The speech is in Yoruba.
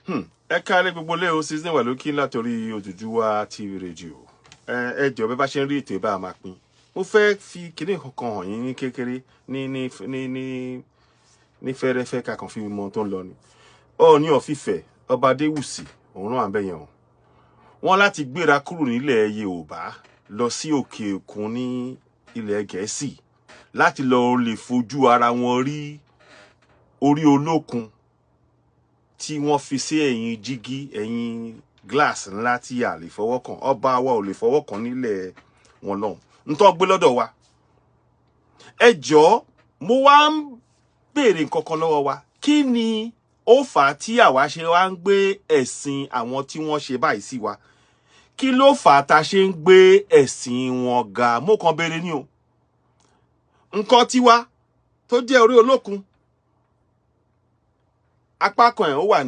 Ẹ káalẹ́ gbogbo lé o. Season wà lókè látòrí Odùduwà TV Radio. Ẹ jọ̀ọ́, bẹ́ bá ṣe ń rí ètò ìbá máa pín, mo fẹ́ fi kinní kankan hàn yín ní kékeré, ní fẹ́rẹ́fẹ́, ká kàn fi mọ tó ń lọ ni. Ọọ̀ni of Ifẹ̀, Ọba Adéwùsì, òun náà wà ń bẹ̀ yẹn o. Wọ́n láti gbéra kúrò nílẹ̀ Yorùbá lọ sí òkè òkun ní ilẹ̀ Gẹ̀ẹ́sì láti lọ lè fojú ara wọn rí orí olókun tí wọ́n fi sí ẹ̀yìn jígí, ẹ̀yìn glass ńlá tí a lè fọwọ́ kàn. Ọba wa ò lè fọwọ́ kàn nílẹ̀ wọn lọ́hùn ntọ́ gbé lọ́dọ̀ wa. Ẹ jọ̀ọ́, mo wá ń béèrè nǹkan kan lọ́wọ́ wa. Kí ni ó fà á tí àwa ṣe wá ń gbé ẹ̀sìn àwọn tí wọ́n ṣe báyìí sí wa? Kí ló fà á tá a ṣe ń gbé ẹ̀sìn wọn ga? Mo kàn béèrè ní o. Nǹkan tiwa tó jẹ́ orí olókun, apá kan ẹ̀ ó wà ní